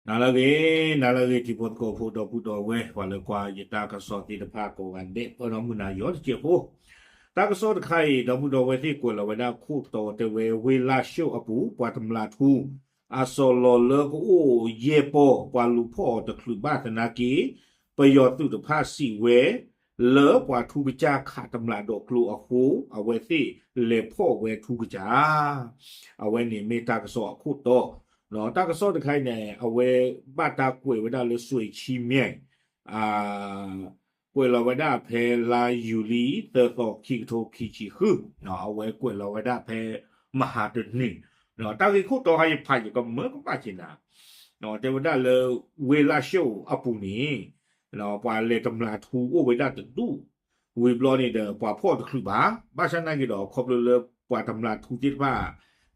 နၤလၢအဂ့ၤ, နၤလၢအဂ့ၤ တံၤဖိသကိးဖိ ဒီပုၢ်ဒီဝဲၢ် ပှၤလၢကွၢ်ယတၢ်ကစီၣ်သ့ၣ်တဖၣ်ကိးဂၤဒဲး ပၢၢ်ဒီးမုၢ်နၤယီၤတစဲးဖိ, တၢ်ကစီၣ်တခါအံၤ ဒီပုၢ်ဒီဝဲၢ်သ့ၣ်ကွဲးလီၤဝဲဒၣ်ခိၣ်တီတဲဝဲ ဝ့ၢ်လၢၡိၣ်အပူၤ ပှၤတမျာ်ထူ အစီၤလီၤလၢကအိၣ်ယဲၢ်ပီၢ် ပှၤလူၤဖီၣ်အီၤတချုးဘၣ်သနာ်က့ ပယီၤသုးတဖၣ်စံးဝဲ လၢပှၤထူကစၢ်ခးတမျာ်ဒီးကျိအဃိ အဝဲသ့ၣ်လဲၤဖီၣ်ဝဲထူကစၢ် အဝဲန့ၣ်မ့ၢ်တၢ်ကစီၣ်အခိၣ်တီ, တၢ်ကစီၣ်တခါအံၤန့ၣ် အဝဲဘၣ်တၢ်ကွဲးဝဲဒၣ်လၢ စွဲးဆံမၠဲၣ် ကွဲးလီၤဝဲဒၣ်ဖဲလါယူၤလံ သၢသီ ခံကထိခံဆံဃု, အဝဲကွဲးလီၤဝဲဒၣ်ဖဲမဟါတနံၤ, တၢ်ဂ့ၢ်ခိၣ်တီခါယဖးယကမၢကမၣ်က့ၤနၤ, တဲဝဲဒၣ်လၢ ဝ့ၢ်လၢၡိၣ်အပူၤန့ၣ် ပှၤလဲၤတမျာ်ထူအိၣ်ဝဲဒၣ်တဒူၣ်, ဝံၤဘျီန့ၣ်ဒီး ပှၤဖီၣ်တချုးဘၣ်, ဘၣ်ဆၣ်နာ်က့ၤဒီး ခီဖျိလၢပှၤတမျာ်ထူသ့ၣ်တဖၣ်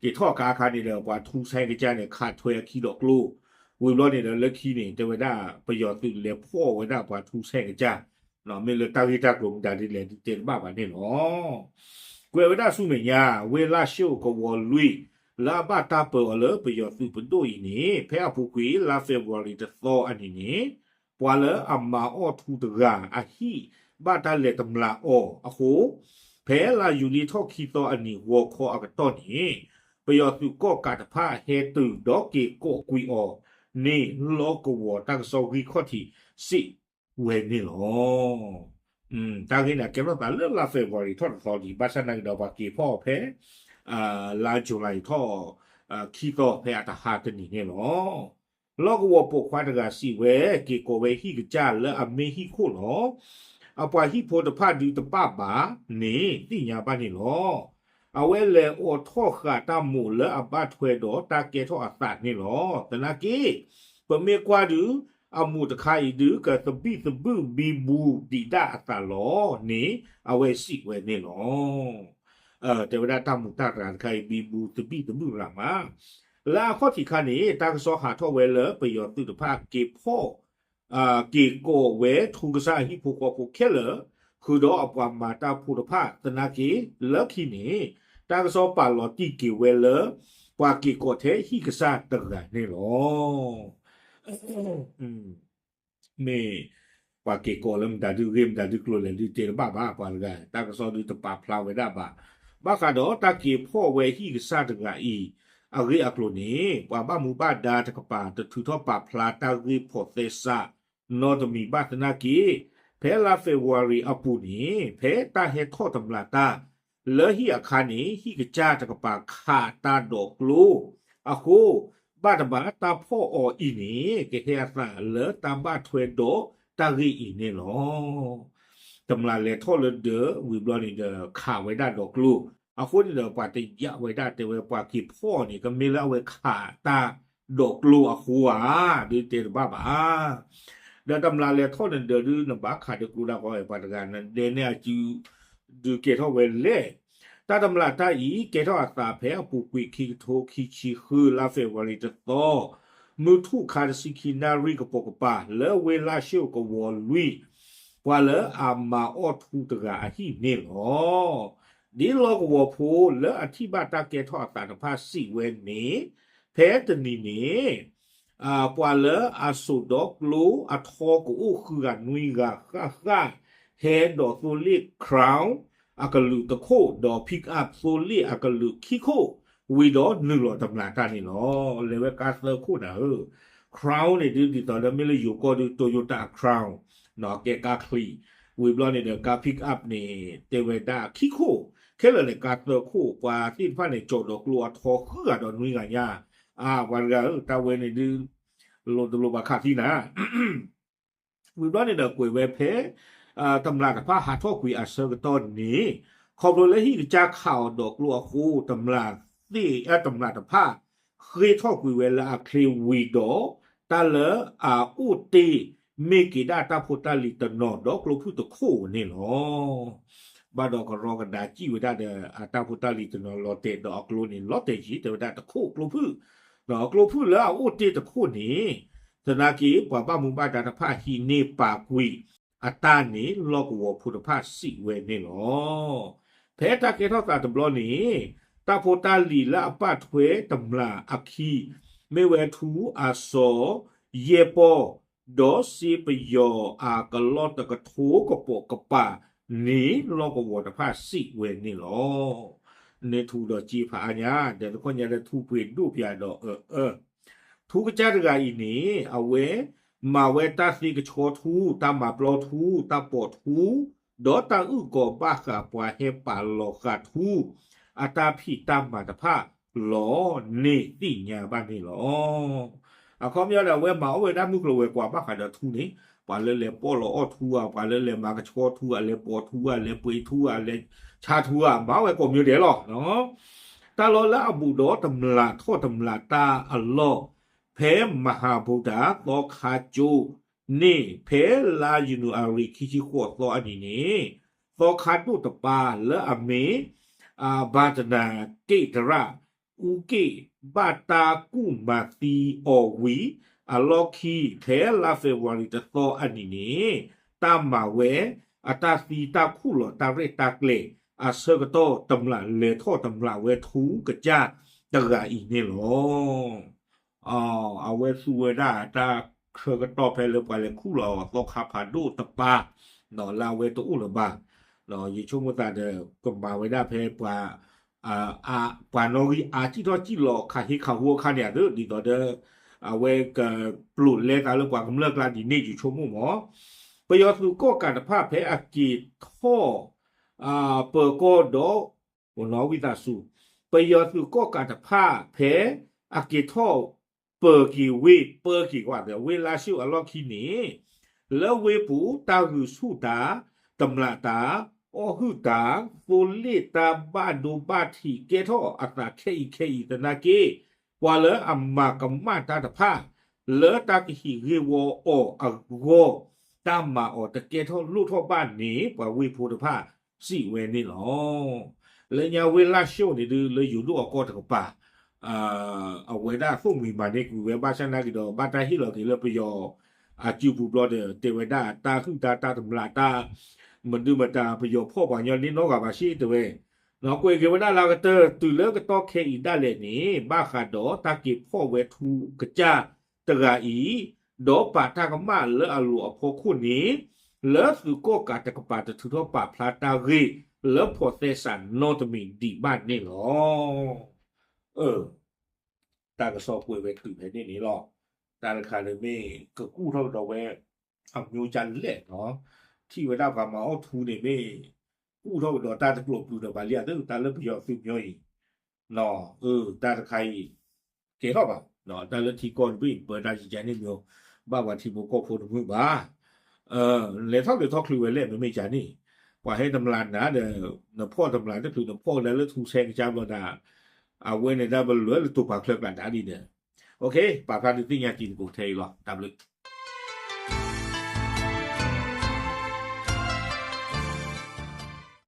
က့ၤထီၣ်အခါခါန့ၣ်ဒီး ပှၤထူဆဲကစၢ်န့ၣ် ခးထွဲအခံဒီးကျိ, ဝံၤဘျီန့ၣ်ဒီး လၢခံန့ၣ် တဲဝဲဒၣ် ပယီၤသုးလဲၤဖီၣ်ဝဲဒၣ်ပှၤထူဆဲကစၢ်, မ့ၢ်လၢတၢ်ဂ့ၢ်တၢ်ကျိၤမတၤဒ်လဲၣ်ဒ်တဲတဘၣ်ဘၣ်န့ၣ်လီၤ. ကွဲးဝဲဒၣ်ဆူမဲာ်ညါ ဝ့ၢ်လၢၡိၣ်ကဝီၤလွံၢ် လၢအဘၣ်တၢ်ပၢအီၤလၢပယီၤသုးပဒိၣ်အံၤန့ၣ် ဖဲအပူၤကွံာ် လါ February တသီအနံၤန့ၣ် ပှၤလၢအမၤအီၣ်ထူတဂၤအဟံၣ် ဘၣ်တၢ်လဲၤတမျာ်အီၤအဃိ ဖဲလါယူၤလံထီၣ်ခံသီအနံၤ ဂီၤခီအကတီၢ်န့ၣ် ပယီၤသုးကီၣ်ကးတဖၣ်ဟဲတုၤဒီးက့ၤကိးကွံာ်အီၤန့ၣ် လီၢ်ကဝီၤတၢ်ကစီၣ်ဂံၢ်ခီၣ်ထံးစံးဝဲန့ၣ်လီၤ. တၢ်ဂ့ၢ်န့ၣ် ကဲထီၣ်သးလၢလါ February ထီၣ်တသီလံ, ဘၣ်ဆၣ်နာ်က့ၤဒီး ပှၤက့ၤဖီၣ်အီၤဖဲ လါ July ထီၣ် ခံသီ ဖဲအတဟါတနံၤန့ၣ်လီၤ. လီၢ်ကဝီၤပိာ်ခွါတဂၤစံးဝဲ က့ၤကိးဝဲဟံၣ်ကစၢ်လၢအမ့ၢ်ဟံၣ်ခိၣ်လီၤ. အပှၤဟံၣ်ဖိတဖၣ်ဒုးတပၣ်ဘၣ်န့ၣ် သ့ၣ်ညါဘၣ်န့ၣ်လီၤ. အဝဲလဲၤအိးထီၣ်ဃာ်တၢ်မိာ်လၢအဘၣ်ထွဲဒီးတၢ်ကဲထီၣ်အသးန့ၣ်လီၤ. သနာ်က့ ပမ့ၢ်ကွၢ်ဒုး အမိာ်တခါအံၤဒုး ကသဘံၣ်သဘုၣ်ဘံဘူဒံးဒၣ်အသးလီၤန့ၣ် အဝဲစံးဝဲန့ၣ်လီၤ. တဲဝဲဒၣ်တၢ်မူးတၢ်ရၤတခါအံၤ ဘံဘူသဘံၣ်သဘုၣ်ရၤမး, လၢအခီၣ်ထံးခါန့ၣ် တၢ်ကစီၣ်ဟးထီၣ်ဝဲလၢပယီၤသုးတဖၣ်က့ၤဖီၣ် က့ၤကိးဝဲထူကစၢ်ဟံၣ်ဖိဃီဖိခဲလၢာ် ဃုာ်ဒီးအပှၤမၤတၢ်ဖိတဖၣ်သနာ်က့ လၢခံန့ၣ် တၢ်ကစီၣ်ပာ်လီၤတံၢ်က့ၤဝဲလၢ ပှၤက့ၤကိးထဲဟံၣ်ကစၢ်တဂၤန့ၣ်လီၤ. မ့ၢ်ပှၤက့ၤကိးလၢမတၤဒုဂ့ၢ်မတၤဒုကျိၤလဲၣ်ဒုတဲတဘၣ်ဘၣ် ပှၤတဂၤ တၢ်ကစီၣ်ဒုတပာ်ဖျါဝဲဒၣ်ဘၣ်. ဘၣ်ဃးဒီးတၢ်က့ၤဖီၣ်ဝဲဟံၣ်ကစၢ်တဂၤအံၤ အဂ့ၢ်အကျိၤန့ၣ် ပှၤဘၣ်မူဘၣ်ဒါတကပၤ တထုးထီၣ်ပာ်ဖျါတၢ်ဂ့ၢ်ဖိးသဲစး နီတမံၤဘၣ်သနာ်က့ ဖဲလါ February အပူၤန့ၣ် ဖဲတၢ်ဟဲထီၣ်တမျာ်တၢ် လၢဟံၣ်အခါန့ၣ် ဟံၣ်ကစၢ်တကပၤခးတၢ်ဒီးကျိ အဃိ ဘၣ်တဘၣ်တၢ်ဖီၣ်အီၤအံၤန့ၣ် ကဟဲအသးလၢတၢ်ဘၣ်ထွဲဒီးတၢ်ဂ့ၢ်အံၤန့ၣ်လီၤ. တမျာ်လဲၤထီၣ်လၢဒၢး ဝံၤဘျီန့ၣ်ဒီး ခးဝဲဒၣ်ဒီးကျိ, အဃိန့ၣ်ဒီး ပှၤတယာ်ဝဲဒၣ်တဲဝဲ ပှၤက့ၤဖီၣ်န့ၣ် ကမ့ၢ်လၢအဝဲခးတၢ်ဒီးကျိအဃိဧါ ဒုတဲတဘၣ်ဘၣ်. ဒီးတမျာ်လဲၤထီၣ်န့ၣ်ဒီးဒု နဘၣ်ခးဒီးကျိဒၣ်ဃီ ပှၤတဂၤ နဒဲန့ၢ်အစု ဒုးကဲထီၣ်ဝဲလဲၣ်. တၢ်တမျာ်တၢ်အံၤ ကဲထီၣ်အသးဖဲအပူၤကွံာ်ခံကထိခံဆံဃု လါ February တသီ မုၢ်ထူၣ်ခါတဆံခံနၣ်ရံၣ်ကပိာ်ကပၤ လၢဝ့ၢ်လၢၡိၣ်ကဝီၤလွံၢ် ပှၤလၢအမၤအီၣ်ထူတဂၤအဟံၣ်န့ၣ်လီၤ. ဒ်လီၢ်ကဝီၤဖိလၢအထံၣ်ဘၣ်တၢ်ကဲထီၣ်အသးတဖၣ်စံးဝဲန့ၣ် ဖဲတနံၤန့ၣ် ပှၤလၢအစိာ်ဒီးကျိအထီကအိၣ်ဃုဂၤနွံဂၤဃၣ်ဃၣ် ဟဲဒီးသိလ့ၣ် Crown အကလုာ်တခိၣ် ဒီး pick up သိလ့ၣ်အကလုာ်ခံခိၣ် ဝံၤဒီးနုာ်လီၤတမျာ်တၢ်န့ၣ်လီၤ. လဲၤဝဲကါသၢခိၣ်နၤဧၢ, Crown န့ၣ်ဒုး ဒ်သိးလၢမ့ၢ်လၢယိၤကီၢ်ဒုး Toyota Crown ကဲကါချံး, ဝံၤဘျီန့ၣ်ဒီး ကါ pick up န့ၣ် တဲဝဲဒၣ်ခံခိၣ်, ခဲလၢာ်န့ၣ် ကါသၢခိၣ်, ပှၤသ့ၣ်တဖၣ်န့ၣ် စိာ်ဒီးကျိအထီဃုဂၤဒီးနွံဂၤညါ, အါ ပှၤတဂၤဧၢ တၢ်ဝဲန့ၣ်ဒုး လိၤတလိၤဘၣ်ခးသံနၤ ဝံၤဘျီန့ၣ်ဒီးကွဲးဝဲဖဲ တမျာ်တဖၣ်ဟးထီၣ်ကွံာ်အဆၢကတီၢ်န့ၣ် ခီဖျိလၢဟံၣ်ကစၢ်ခးအီၤဒီးကျိအဃိ တမျာ်သ့ၣ် တမျာ်တဖၣ် ဃ့ၢ်ထီၣ်ကွံာ်ဝဲလၢအချ့ဝံၤဒီး တၢ်လၢအအိၣ်တ့ၢ် မ့ၢ်က့ၤဒၣ်တၢ်ဖိတၢ်လံၤတနီၤဒီးကျိဖုၣ်တခိၣ်န့ၣ်လီၤ. ဘၣ်ဒီးကရီကဒါစံၣ်ဝဲဒၣ်ဒီး အတၢ်ဖိတၢ်လံၤတနီၤလီၤတဲာ်ဒီးအကျိန့ၣ် လီၤတဲာ်ယံၤ တဲဝဲဒၣ်တခိၣ်ကျိဖုၣ် ဒီးကျိဖုၣ်လၢအအိၣ်တ့ၢ်တခိၣ်န့ၣ် သနာ်က့ ပှၤဘၣ်မူဘၣ်ဒါတဖၣ်ဟံးန့ၢ်ပာ်ကွံာ်အတၢ်န့ၣ် လီၢ်ကဝီၤဖိတဖၣ်စံးဝဲန့ၣ်လီၤ. ဖဲတၢ်ကဲထီၣ်သးတဘျီန့ၣ် တၢ်ဖိတၢ်လံၤလၢအဘၣ်ထွဲတမျာ်အခံ မ့ၢ်ဝဲထူအစီၤ ယဲၢ်ပီၢ်, ဒီးစ့ပယီၤအကလီတကထိကပိာ်ကပၤန့ၣ် လီၢ်ကဝီၤတဖၣ်စံးဝဲန့ၣ်လီၤ. န့ၣ်ထူဒီးစ့ဖးအါညါ ဒီးတခီညါဒီးထူပှ့ၤဒိၣ်ပၠးဒီးအၢအၢ ထူကစၢ်တဂၤအံၤန့ၣ် အဝဲမၤဝဲတၢ်သ့ကဆှီထူ, တၢ်မၤပျီထူ, တၢ်ပိာ်ထူ, ဒီးတၢ်အုၣ်ကီၤဘၣ်ဃးပှၤဟဲပာ်လီၤဃာ်ထူ အတၢ်ဖံးတၢ်မၤတဖၣ်လီၤန့ၣ်သ့ၣ်ညါဘၣ်န့ၣ်လီၤ. အခီပညီဒီးအဝဲမၤအီၣ်ဝဲဒၣ်မုၢ်ကျိၤဝဲၤကွာ်ဘၣ်ဃးဒီးထူန့ၣ် ပှၤလၢလဲၤပီၣ်လီၤအီၣ်ထူဧါ, ပှၤလၢလဲၤမၤကဆှီထူဧါ, လဲၤပိာ်ထူဧါ, လဲၤပှ့ၤထူဧါ, လဲၤဆါထူဧါ, မၤဝဲကိးမံၤဒဲးလီၤ. တၢ်လီၢ်လၢအဘူးဒီးတမျးထီၣ်တမျးတၢ်အလီၢ် ဖဲမဟါဘူးတၢ်သီခါကၠိန့ၣ် ဖဲလါယနူၤအါရံၤခံဆံဃိးသီအနံၤန့ၣ် သီခါဒိၣ်တပၤလၢအမ့ၢ် ဘၣ်တနၤက့ၣ်တရၣ် အူက့ၣ် ဘၣ်တၢ်ကူၣ်မၤသံအီၤဝံၤ အလီၢ်ခံ ဖဲလါ February တသီအနံၤန့ၣ် တၢ်မၤဝဲ အတၢ်သံတၢ်ခူၣ်လီၤတၢ်ရဲၣ်တၢ်ကျဲၤ အဆၢကတီၢ်တမျးလဲၤထီၣ်တမျးဝဲထူကစၢ်တဂၤအံၤန့ၣ်လီၤ. အဝဲသူဝဲဒၣ်တၢ်ဆၢကတီၢ်ဖဲလၢပှၤလဲၤခူၣ်လီၤသီခါဖးဒိၣ်တပၤ လၢအဝဲတအိၣ်လၢၤဘၣ်. ယဆိကမိၣ်သးဒီး ကမၤဝဲဒၣ်ဖဲ ပှၤနီၣ်ဂံၢ်အါစံၣ်ထီၣ်စံၣ်လီၤခးဟ့ခးဟူအခါန့ၣ် အသ့ ဒ်သိးဒီး အဝဲကပျိာ်လဲသးလၢပှၤကမျၢၢ်ကျါဒ်န့ၣ် ယဆိကမိၣ်မး. ပယီၤသုးကီၣ်ကးတဖၣ်ဖဲအက့ၤထီၣ် ပၢၤကီၢ်ဒီး ဝံသးစူၤ ပယီၤသုးကီၣ်ကးတဖၣ်ဖဲအက့ၤထီၣ်ပၢၤက့ၤဝ့ၢ် ပၢၤက့ၤဝ့ၢ် ဝ့ၢ်လါၡိၣ်အလီၢ်ခံန့ၣ် လၢဝ့ၢ်ပူၤတၢ်ဂုာ်ဆူၣ်တၢ် တမျးတၢ် အီၣ်ဟုၣ်တၢ် သိလ့ၣ်တၢ်ဘၣ်ဒိဘၣ်ထံးကဲထီၣ်အသးခဲအံၤခဲအံၤသနာ်က့ ပှၤလၢအမၤကမၣ်တၢ်တဖၣ် လၢတၢ်ကဟံးဂ့ၢ်ဝီအီၤအဂီၢ် တၢ်မၤအီၤတကဲထီၣ်လိၣ်ထီၣ်ဘၣ်န့ၣ် ပှၤဝ့ၢ်ဖိတဖၣ်စံးဝဲန့ၣ်လီၤ. လၢညါဝ့ၢ်လါၡိၣ်န့ၣ်ဒုး လၢယိၤဒိၣ်အကီၢ်တကပၤ အဝဲဒၣ်သိၣ်မှံၤမၤန့ၢ်ကွံာ်ဝဲ ဘၣ်ဆၣ်နာ်က့ၤဒီး ဘၣ်တၢ်ဟ့ၣ်လီၤက့ၤလၢပယီၤအစုပူၤဘျီဒီး တဲဝဲဒၣ်တၢ်ဟုၣ်တၢ်တၢ်တမျးတၢ် မဒုမတၤ ပယီၤဖီၣ်ပှၤညီန့ၣ်နီတဂၤဘၣ်စ့တဲဝဲ ကွဲးက့ၤဝဲဒၣ်လၢအကတၢၢ် တုၤလၢကတီၢ်ခဲအံၤဒၣ်လဲာ်န့ၣ် ဘၣ်ဃးဒီးတၢ်က့ၤဖီၣ်ဝဲထူကစၢ်တဂၤအံၤ ဒီးပာ်တၢ်ကမၣ်လၢအလိၤအဖီခိၣ်န့ၣ် လၢသုးကီၣ်ကးတကပၤတထုးထီၣ်ပာ်ဖျါတၢ်ဂ့ၢ်လၢဖီၣ်သဲစးနီတမံၤဒံးဘၣ်န့ၣ်လီၤ. တၢ်ကစီၣ်ကွဲးဝဲတုၤဖဲန့ၣ်န့ၣ်လီၤ. တၢ်တခါန့ၣ်မ့ၢ်ကကူၣ်ထီၣ်ကဒီးဝဲ အမျိုးကလဲၣ်နီၤ ထံၣ်ဝဲဒၣ်ပှၤမၤအီၣ်ထူန့ၣ်မ့ၢ် ကူၣ်ထီၣ်ကဒီးတၢ်တကျိၤပျုၤဒီးပှၤလံအသး တၢ်လၢပယီၤသုးမီၤအံၤ တၢ်တခါအံၤ ကဲထီၣ်ဘၣ် တၢ်လၢထံကီၢ်တဘ့ၣ် ပၢတၢ်ယံာ်ယံာ်န့ၣ်မီၤ ဘၣ်ပှၤထံဖိကီၢ်ဖိတမုာ်ဘၣ် လဲၤထီၣ်လဲၤထီၣ်ချုးဝဲလဲၣ် မ့မ့ၢ်ကန့ၣ် ပှၤဟဲတမျးနၤဒီး နဖီၣ်တမျးတချုး နဖီၣ်ကဒါလၢထူဆဲကစၢ်ဘျီဒၣ် အဝဲန့ၣ်ဒၣ်ပလဲၤလၢတိာ်ပာ်ချၢကျးဒၣ်ဒ်ဒီး ပာ်ဖျါဒုးသ့ၣ်ညါတံၤသကိးထဲအံၤလီၤ တၢ်ဘျုး